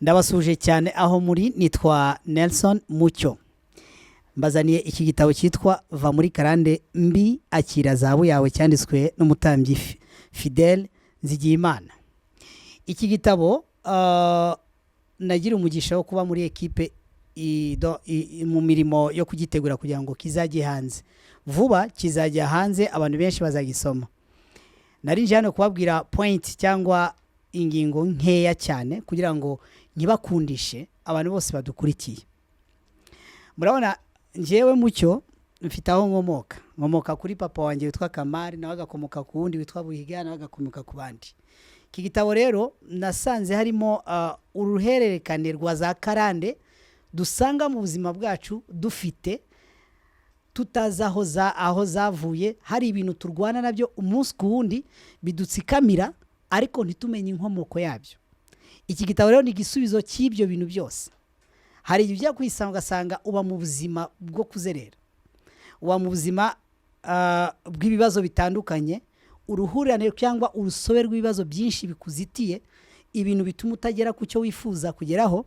Ndabasuhuje cyane aho muri. Nitwa Nelson Mucyo, mbazaniye iki gitabo cyitwa "Va muri karande mbi, akira zahabu yawe", cyanditswe n'umutambyi Fidele Nzigiyimana. Iki gitabo nagira umugisha wo kuba muri ekipe mu mirimo yo kugitegura kugira ngo kizajye hanze vuba. Kizajya hanze, abantu benshi bazagisoma. Nari nje hano kubabwira point cyangwa ingingo nkeya cyane kugira ngo nkibakundishe abantu bose badukurikiye. Murabona njyewe Mucyo mfite aho nkomoka. Nkomoka kuri papa wanjye witwa Kamari, nawe agakomoka ku wundi witwa Buhiga, nawe agakomoka ku bandi. Iki gitabo rero nasanze harimo uruhererekane rwa za karande dusanga mu buzima bwacu dufite, tutazi aho zavuye. Hari ibintu turwana nabyo umunsi ku wundi bidutsikamira, ariko ntitumenye inkomoko yabyo. Iki gitabo rero ni igisubizo cy'ibyo bintu byose. Hari igihe ujya kwisanga ugasanga uba mu buzima bwo kuzerera, uba mu buzima bw'ibibazo bitandukanye, uruhurirane cyangwa urusobe rw'ibibazo byinshi bikuzitiye, ibintu bituma utagera ku cyo wifuza kugeraho.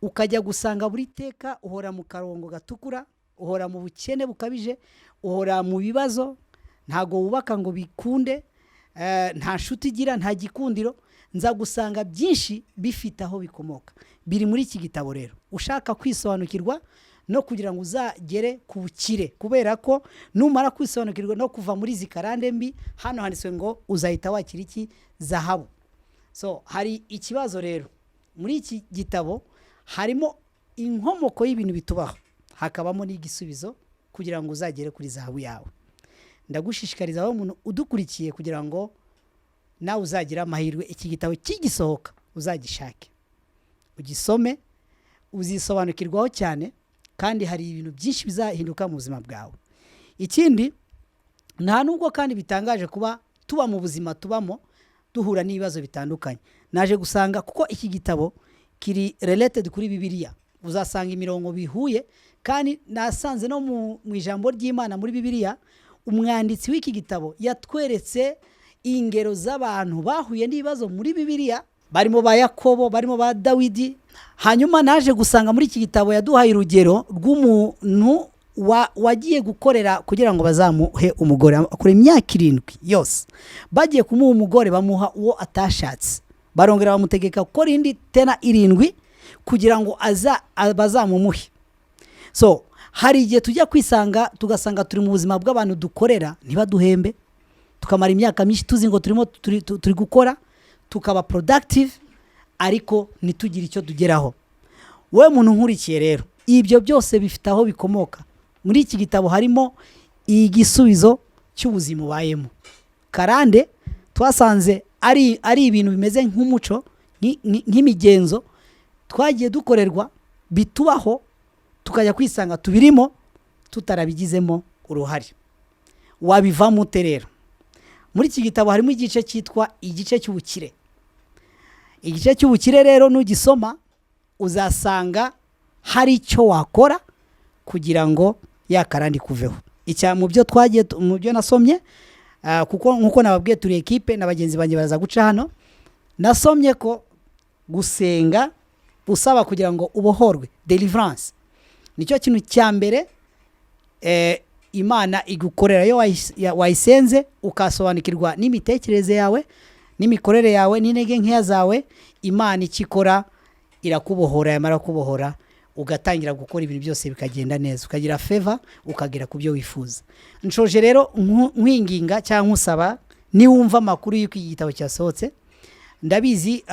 Ukajya gusanga buri teka uhora mu karongo gatukura, uhora mu bukene bukabije, uhora mu bibazo, ntago wubaka ngo bikunde, nta nshuti igira, nta gikundiro. Nza gusanga byinshi bifite aho bikomoka, biri muri iki gitabo. Rero ushaka kwisobanukirwa no kugira ngo uzagere ku bukire, kubera ko numara kwisobanukirwa no kuva muri izi karande mbi, hano handitswe ngo uzahita wakira iki? Zahabu. So hari ikibazo rero muri iki gitabo: harimo inkomoko y'ibintu bitubaho, hakabamo n'igisubizo kugira ngo uzagere kuri zahabu yawe. Ndagushishikariza wowe umuntu udukurikiye, kugira ngo nawe uzagire amahirwe iki gitabo kigisohoka uzagishake, ugisome, uzisobanukirwaho cyane kandi hari ibintu byinshi bizahinduka mu buzima bwawe. Ikindi, nta nubwo kandi bitangaje kuba tuba mu buzima tubamo, duhura n'ibibazo bitandukanye. Naje gusanga kuko iki gitabo kiri related kuri Bibiliya, uzasanga imirongo bihuye. Kandi nasanze no mu ijambo ry'Imana muri Bibiliya, umwanditsi w'iki gitabo yatweretse ingero z'abantu bahuye n'ibibazo muri Bibiliya, barimo ba Yakobo, barimo ba Dawidi. Hanyuma naje gusanga muri iki gitabo yaduhaye urugero rw'umuntu wagiye gukorera kugira ngo bazamuhe umugore, akora imyaka 7 yose. Bagiye kumuha umugore, bamuha uwo atashatse. Barongera bamutegeka gukora indi tena 7 kugira ngo bazamumuhe. So hari igihe tujya kwisanga tugasanga turi mu buzima bw'abantu dukorera ntibaduhembe, tukamara imyaka myinshi tuzi ngo turimo turi gukora, tukaba productive, ariko ntitugire icyo tugeraho. Wowe muntu nkurikiye rero, ibyo byose bifite aho bikomoka. Muri iki gitabo harimo igisubizo cy'ubuzima ubayemo. Karande twasanze ari ibintu bimeze nk'umuco, nk'imigenzo twagiye dukorerwa, bitubaho, tukajya kwisanga tubirimo tutarabigizemo uruhare. Wabivamo ute rero? Muri iki gitabo harimo igice cyitwa igice cy'ubukire. Igice cy'ubukire rero nugisoma uzasanga hari icyo wakora kugira ngo ya karande ikuveho. Icya mu byo twagiye mu byo nasomye, kuko nkuko nababwiye turi ekipe na bagenzi banjye baraza guca hano, nasomye ko gusenga usaba kugira ngo ubohorwe, deliverance, nicyo kintu cya mbere Imana igukorera iyo wayisenze, ukasobanukirwa n'imitekerereze yawe n'imikorere yawe n'intege nkeya zawe. Imana icyo ikora, irakubohora. Yamara kubohora, ugatangira gukora ibintu byose bikagenda neza, ukagira favor, ukagera ku byo wifuza. Nshoje rero nkwinginga cyangwa nkusaba, niwumva amakuru y'uko iki gitabo cyasohotse, ndabizi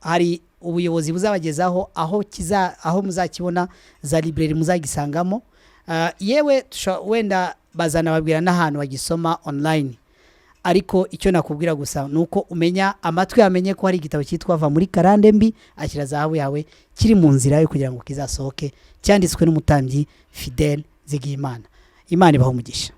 hari ubuyobozi buzabagezaho aho muzakibona, za librairie muzagisangamo. Yewe wenda bazanababwira n'ahantu bagisoma online. Ariko icyo nakubwira gusa ni uko umenya amatwi yamenye ko hari igitabo cyitwa "Va muri karande mbi, akira zahabu yawe" kiri mu nzira yo kugira ngo kizasohoke, cyanditswe n'umutambyi Fidele Nzigiyimana. Imana ibahe umugisha.